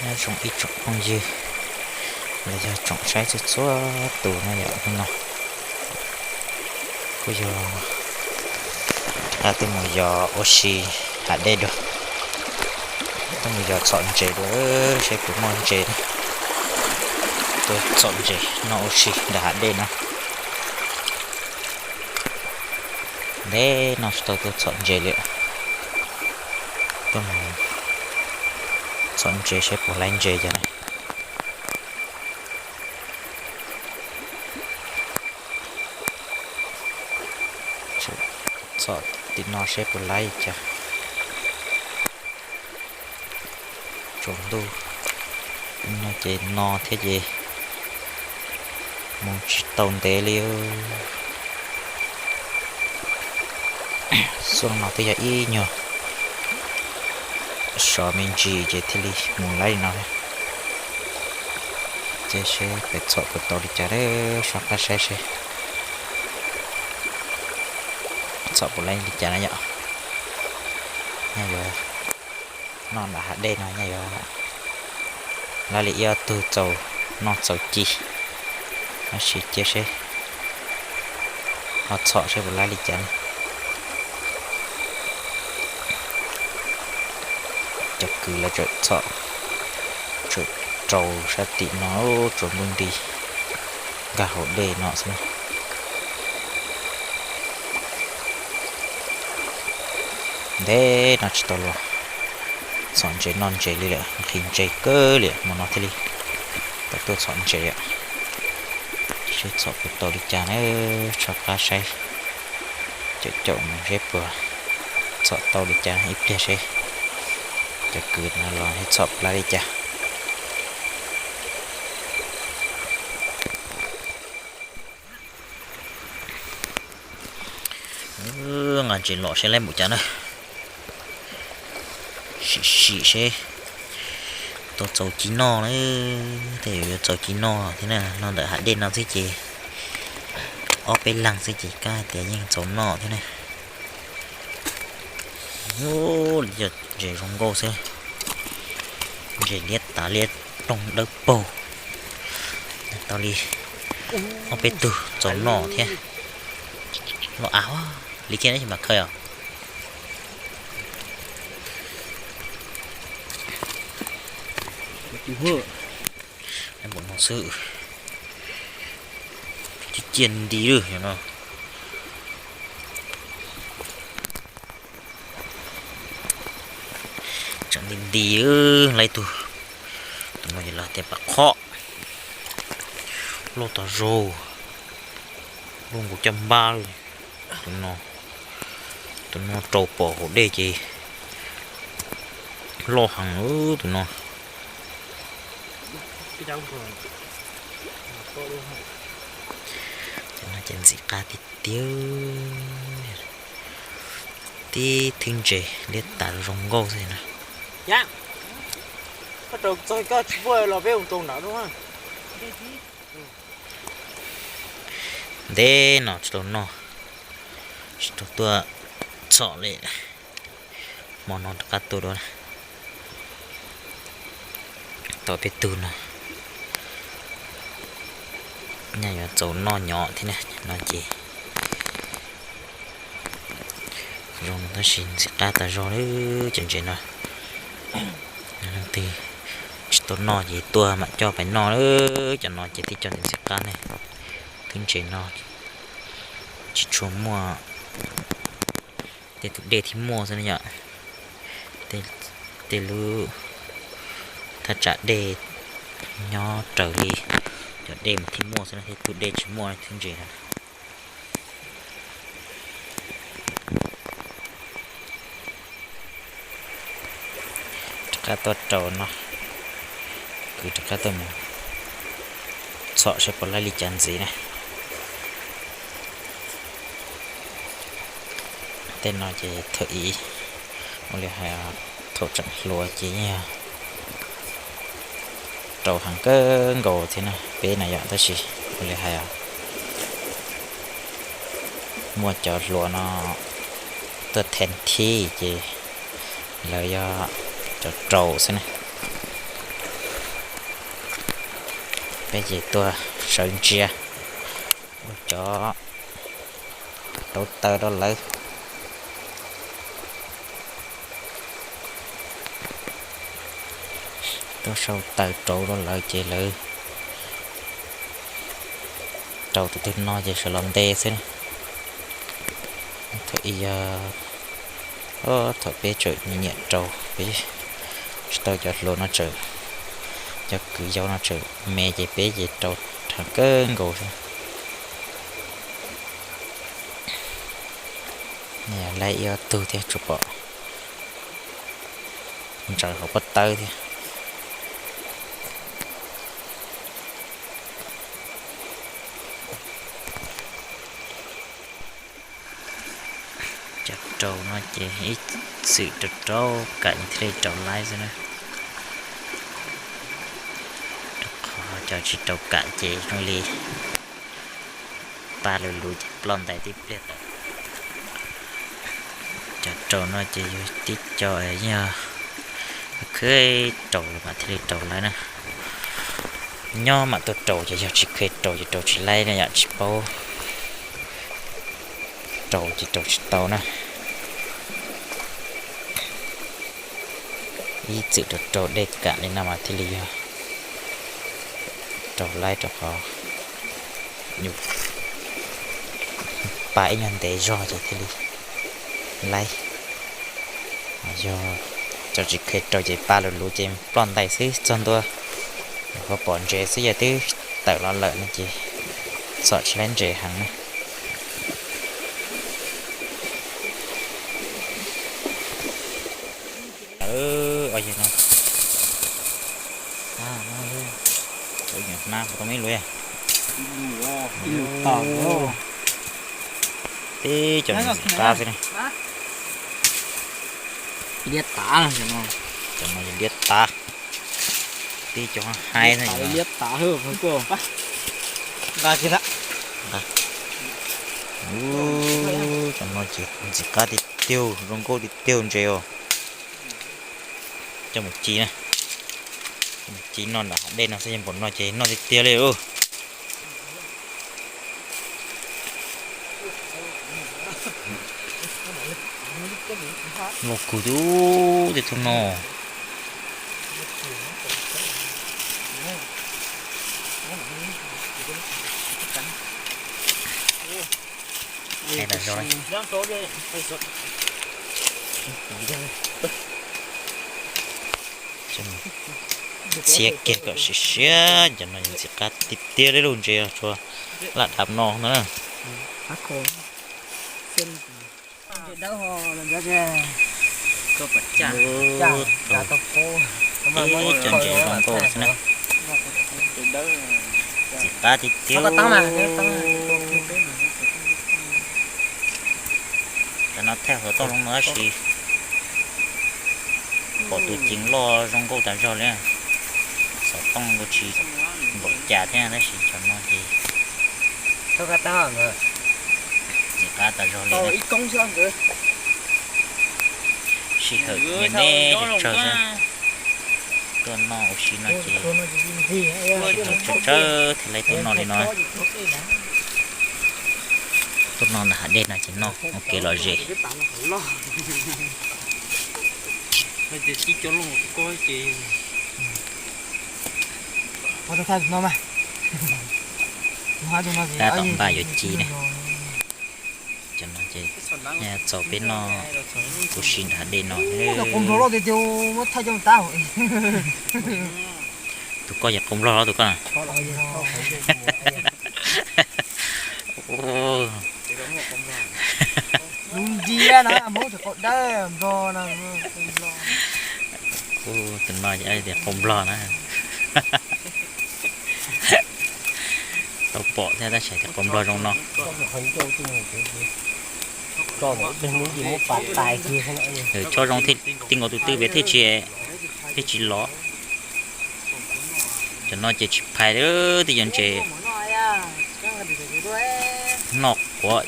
Nyob zoo ib tsoom phooj ywg los yog tsoom saib txhua txhua tus no yom, hnub no kuj yog tuaj mus yos ua si hav dej dua, tuaj mus yos txhom ntses dua seb puas muaj ntses, tuaj txhom ntses noj ua si ntawm hav dej no. Ntev no tsis tau tuaj txhom ntses li, tuaj mus txhom ntses seb puas laib ntses cov na. Txhom tim no seb puas laib li cas. Tsaus ntuj no ces no thiab ces mus tsis tau ntev li. Xuaj no twb yog ib nyuag sov me ntsis ces thiaj li mus laib li no. Ces seb pem txhom puas tau li cas, soj qab saib seb txhom puas laib li cas na yom. Nyaj yuav noj nram hav dej no nyaj yuav laib li ib ob tug txaus noj txaus ci. Tab sis cia seb ho txhom seb puas laib li cas. Cov kwv lawv txawm txhom, txawm rau sab tim no, tsaus ntuj nti nkag hauv dej no xwb. Ntev no tsis tau los txhom ntses noj ntses li lawm, nqhis ntses kawg li, hmo no thiaj li tau tuaj txhom ntses. Seb txhom puas tau li cas na, soj qab saib, caum caum mus seb puas txhom tau li cas ib pliag seb cov kwv no los seb txhom puas laib li cas. Nqa ntses los seb laib npaum cas na. Sim sim seb tau txaus ci noj na, tej zaum yuav txaus ci noj thiab na, noj ntawm hav dej no xwb ces ob peb leeg xwb ces kab hais tias yeej txaus noj thiab na. Ntses zoo nkauj xwb, ntses liab tas liab ploog dawb paug. Tau li ob peb tug txaus noj thiab. Loj av li kiag na, tsis mam khaws os. Npaum no xwb, ciaj nti lawm no. Tsam nti nti, laib tug, tus no yog lawv tias pas khob, loj tas zog, loj nkaus caj npab li. Tus no, tus no rau pom hauv dej ces loj heev tus no. Cov no ces ntxim qab tiag tiag, tib thwb ntses liab tas zoo nkauj xwb na. Ntev no tsis tau noj, tsis tau tuaj txhom li. Hmo no rov qab tuaj dua, tau peb tug no, nyaj yuav txaus noj nyob thiab na. No ces zoo tab sis ntxim qab tas zog li cov ntses no. Leej twg tsis tau noj ces tuaj mam coj pais noj, cov no ces thiaj cov ntxim qab ne. Twb ntses no tsis tshua muaj, tej tus dej thiaj muaj xwb na yom. Tej lub thaj tsam dej nyob raws li cov dej mas thiaj muaj xwb na, tej tus dej tsis muaj twb ntses no. Rov qab tuaj rau no, kwv rov qab tuaj mus txhom seb puas laib li cas ntxiv na. Tej no ces thaum ub, ua li hais, thaum tseem hluas ces yeej yog rau heev kawg nkaus thiab na peb na yom, tab sis ua li hais, muaj cov hluas no tuaj then thib ces lawv yog cov rau xwb na. Peb ces tuaj sawv ntsia ua cov rauv taws rau lawv. Tuaj sau taws rauv rau lawv ces lawv rauv tus twg no ces sawv los nte xwb. Thaum ub yog, thaum peb tseem nyiam rauv, peb tsis tau cov hluas no tseem, cov kwv yau no tseem me ces peb ces rauv rheev kawg nkaus xwb. Laib ib ob tug thiab tsuas pom ntsaws hauv pob tawb thiab. Cov rau no ces ib txwm rau rau kam thiaj li rau laib xwb na. Rau qhov cov tsis rau kam ces zoo li pa lus luv ces ploj ntais tib pliag tawm. Cov rau no ces yog tib co yog khwv rau los mas thiaj li rau laib na. Nyob mam tuaj rau ces yog tsis kheev rau ces rau tsis laib na yom, tsis paub rau ces rau tsis tau na. Ib txwm rau rau dej kam li no mas thiaj li yog rau laib rau qhov pa ib nyuag ntev zog ces thiaj li laib. Yog cov tsis kheev rau ces pa lus luv ces ploj ntais xwb txog ntua, ho pom ntses xwb yog twb tawm los lawm no ces txhom tsis laib ntses heev na. Lawv o yog no, hnav puas tau me lus. Tib co ntxim qab xwb na. Liab tav, cov no yog liab tav. Tib co haib, liab tav. Cov no ces ntxim qab tiag tiag, zoo nkauj tiag tiag ntses os. Coj mus ci na, ci noj nram hav dej no xwb, yog npaum no ces noj tiag tiag li lauj. Los kug tiag tus no. Txhiab kiag kom siav siav, cov no yog ntxim qab tiag tiag li lauj, ntses tsuas laj dab no na. Ib co ntses zoo nkauj xwb na. Ntxim qab tiag tiag. Cov no thaij hluav taws zoo no tab sis pom tus ceev loj zoo nkauj tas zog li. Xov tooj kuj tsis npaum cas thiab tab sis cov no ces ntxim qab tas zog li. Sij hawm me me tsawg tsawg xwb. Tuaj noj ua si no ces sij hawm tsawg tsawg thiaj li tuaj noj li no. Tuaj noj ntawm hav dej no ces noj ua kev lom zem. Tab tom npaj yuav ci na. Cov no ces txaus peb noj ua si nram hav dej no. Tus koj yog qau nplog los tus koj na? Tus no tias qau nplog na. Tau pom thiab tab sis tias qau nplog zoo no. Chob zoo thiaj tij nkaus tus twg pem thiaj tsis, thiaj tsis lov. Cov no ces tsis phais li, twb yog ntses noj quav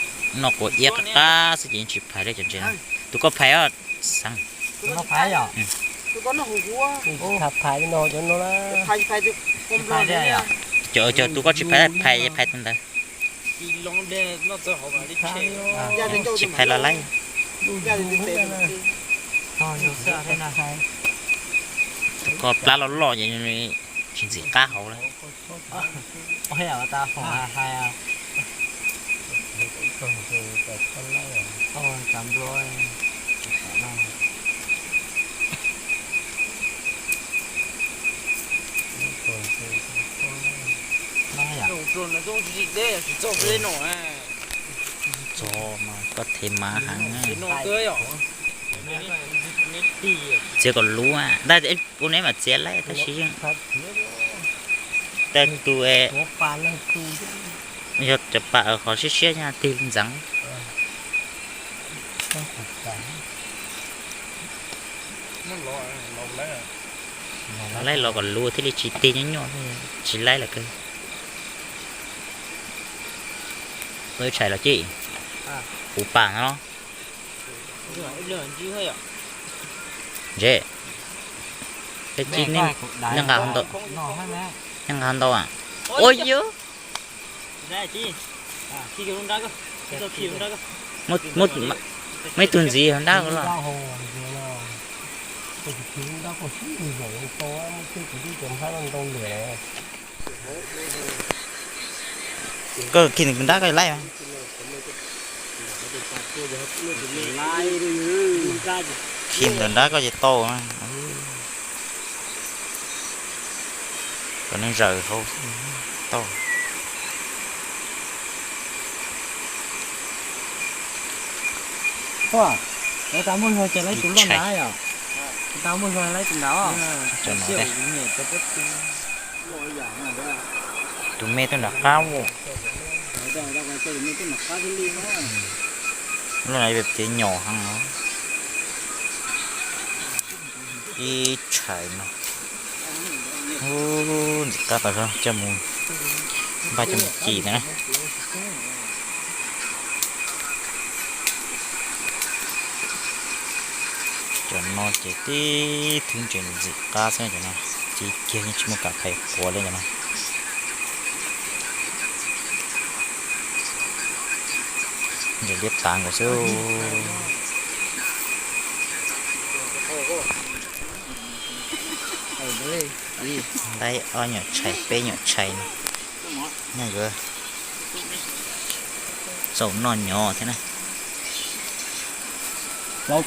iab qab qab xwb ces yeej tsis phais li cov ntses no. Tus koj phais os, xeev. Phais li no cov no na. Cov, cov tus koj tsis phais, phais, phais tus ntawd. Tsis phais los laib. Tus ko plab loj loj ces tsis ntxim qab hauv lawm. Txog mas koj thev mav heev. Txiav kom luv, tab sis ua neb mam txiav laib tab sis yeej, tab tus, yog cov pas qhov siab siab nyaj tig ntxeev. Laib los kom luv thiaj li tsis tig nyuaj nyuaj, tsis laib lawm kawg. Tau ib tshais los cej, puv pas no. Ntse, peb cia nej nqa ntau, nej nqa ntau a. Ua yog muaj ib tug ntxiv hauv nrab los. Koj khi ntawm nrab koj laib mas. Khi ntawm nrab koj ces tau. Kom nws zaws hauv tau. Ua, lawv tas muaj zog ces laib tus loj ntawd yom. Tas muaj zog laib tus ntawd. Tus me tuaj nram qab ua. Lub no ces nyom heev os. Ib tshais no. Ntxim qab tas zog coj mus npaj coj mus ci ntawd na. Cov no ces tib thwv ntses ntxim qab xwb cov no, ci kiag yeej tsis muaj kam phais quav li cov no. Ntses liab tav nkaus xwb. Laib ob nyuam tshais peb nyuam tshais no, nyob yuav txaus noj nyov thiab na. Noj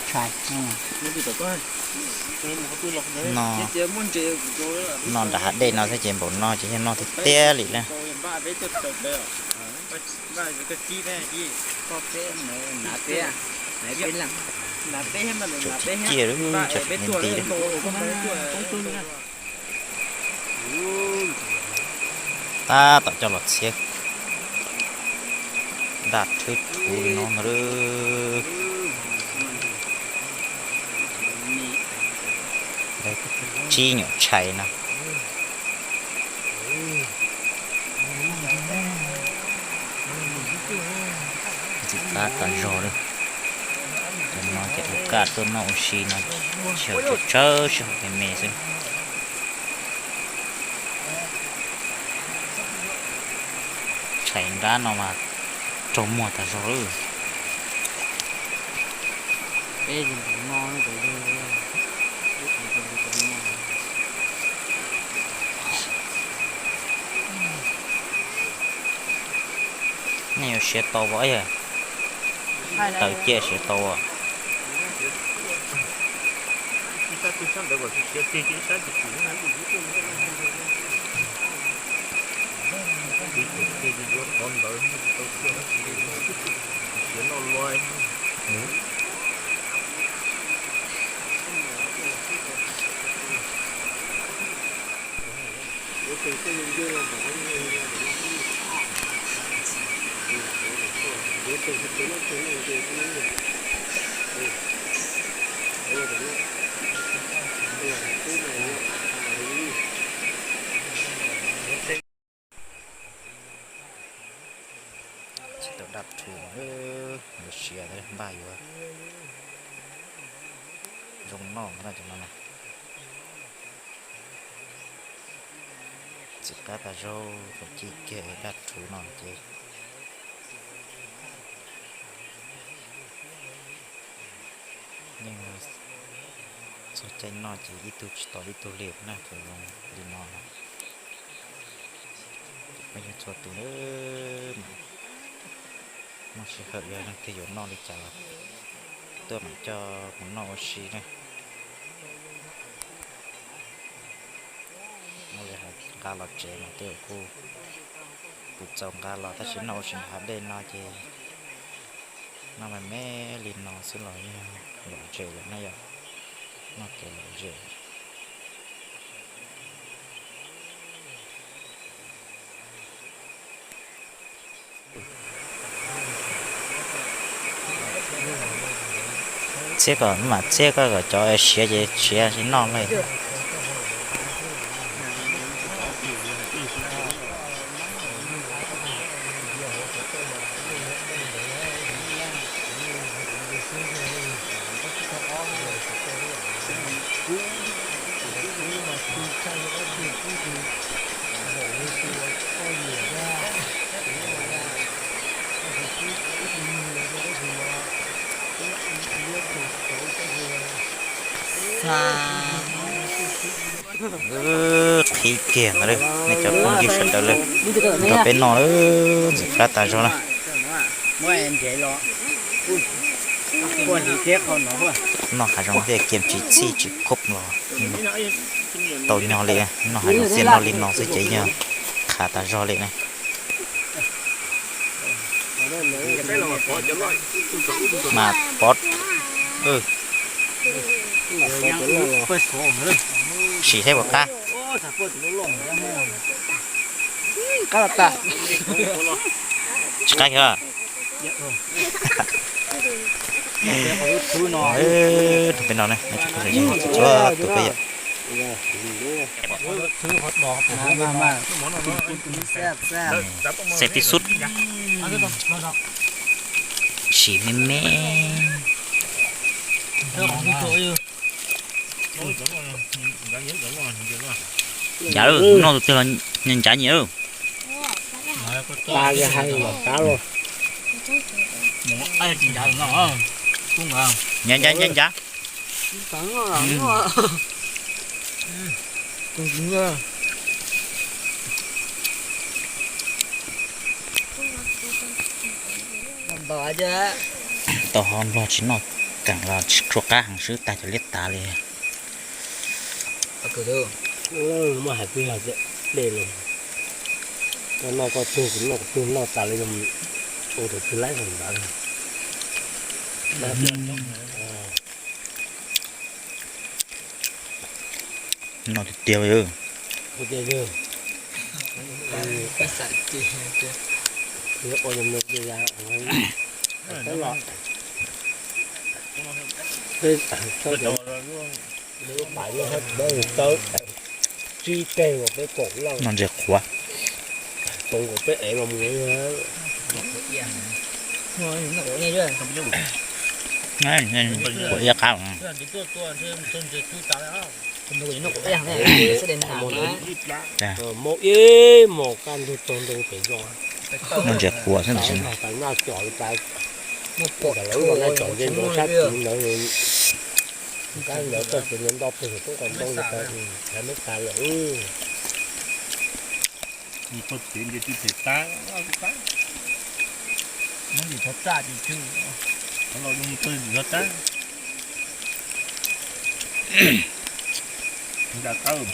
nram hav dej no xwb ces npaum no ces yog noj tiag tiag li na. Tsis ciaj li, tseem nti li. Tab tom coj los txiav daj rhwb rhuv li no ntag. Tsib nyuam tshais no. Ntxim qab tas zog li. Cov no ces tus kaj tuaj noj ua si no, tsis yog tsawg tsawg sij hawm me me xwb. Tshais nrab no mas raug muag tas zog lawm. Nej yuav siav tau as yog? Taws ciaj siav tau as. Tsis tau dab rhwv, yuav siav npaj yuav zoo noj no. Qab tas zaug thaum ci kiag daj rhuv no ces yeej txog caij noj ces ib tug tsis tos ib tug li na, thaum zoo li no. Peb yog txhua tus na, muaj sij hawm yog leej twg yuav noj li cas los tuaj mam coj mus noj ua si na. Muaj li hais nqa los tsev mas tej zaum kuj, kuv txaus nqa los tab sis noj ua si hav dej no ces noj me me li no xwb los yog lom zem lawm na yom, noj kev lom zem. Txhiab kom mam txhiab koj kom cov siav ces siav tsis noj li. Qhib kiag ntawd, nej cov phooj ywg sawv daws lawm, nrog peb noj lawm, ntxim qab tas zog na. Noj hav zoov thiaj kiam tsis txhij tsis khob los tau nyog li. Noj hav zoov thiaj noj li no xwb ces yog qhav tas zog li na. Mas pov, sim saib puas qab. Tsis qab kiag. Peb no na, txhua tus peb yom. Xav tib xub. Sim me me. Ncav, noj tus twg los ncav nyias. Ncav ncav ncav ncav. Tau ho nplog tsis noj keem los tsis tshua qab heev xwb, tag cov liab tav li. Muaj hais twg yog dej los, koj noj koj tug, kuv noj kuv tug, noj tas li ua tus twg laib ntawd. Noj tiag tiag li. Lub pais lub hab dawb tawb, tsib teg uas peb pom lawm. Noj ntses qhuav. Poob kom peb ev los mus. Qhuav iab qab. Muaj ib mos kaj ntug tog ntoo pem zos. Noj ntses qhuav xwb ntag. Noj ntses qhuav xwb ntag. Lawv ua naj cov nce ntsoov sab tid ntawd, kab ntawd txoj kev ntawd nto pes toob qos ntoo, lawv muab tas lawm.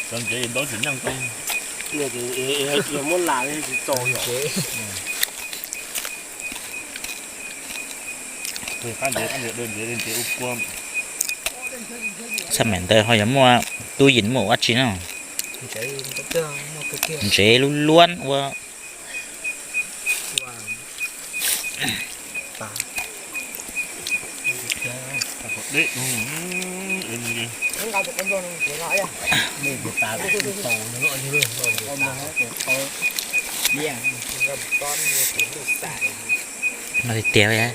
Cov ntsev daub tsis nyeej tau. Yog muab las tsis txaus yom. Txhaj meem ntawd ho yog muaj tub yees muaj ua dab tsi na. Ntsev lub luab ua. Noj tiag tiag,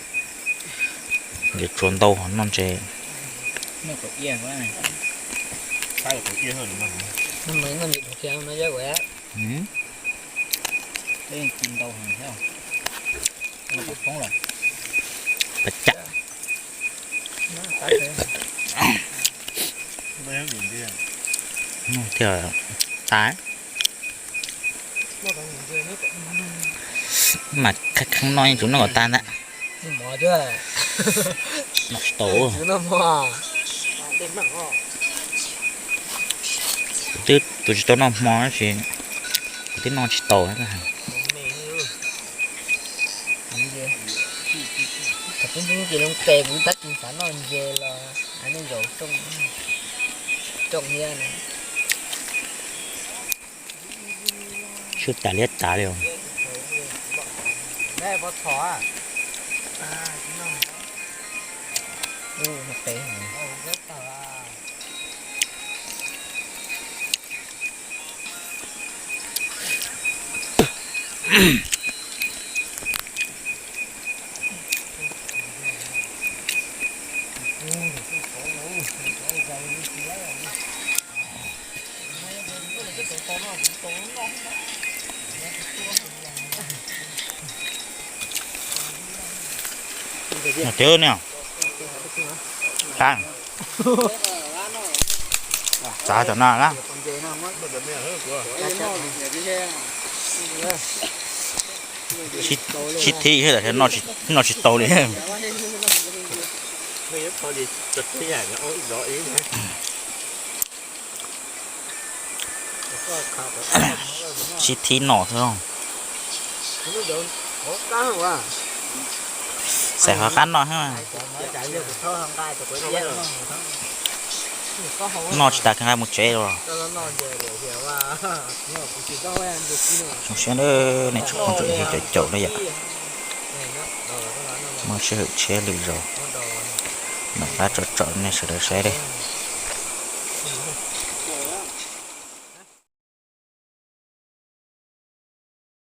yuav tsuav ntau noj ntses. Pab tus iab no mas. No mas no ntsis dhau kiag no yog ua. Peb ci ntau heev thiab. No poob lawm. Pab cam. Thiaj tas. Mas kheev kheev no yeej tsum noj kom tag ntag. Noj tsis tau. Kuv twb tus tsis tau noj hmo tab sis kuv twb noj tsis tau. Thaum pib peb ces loo tes kuv tab kuv xav noj ntses los nej zaum rooj, rooj thiab na. Tshuj tas liab tas li os. Tiag ne. Qab. Txav tam no na. Sib thib, noj tsis tau li. Sib thib noj xwb. Xav qab noj thiab. Noj tsis tas kheev nqa mus tsev los. Zoo siab nawb nej tsoom phooj ywg caum caum na yom. Muaj sij hawm tshiab lwm zaus mam rov qab tso tsom nej sawv daws saib deb.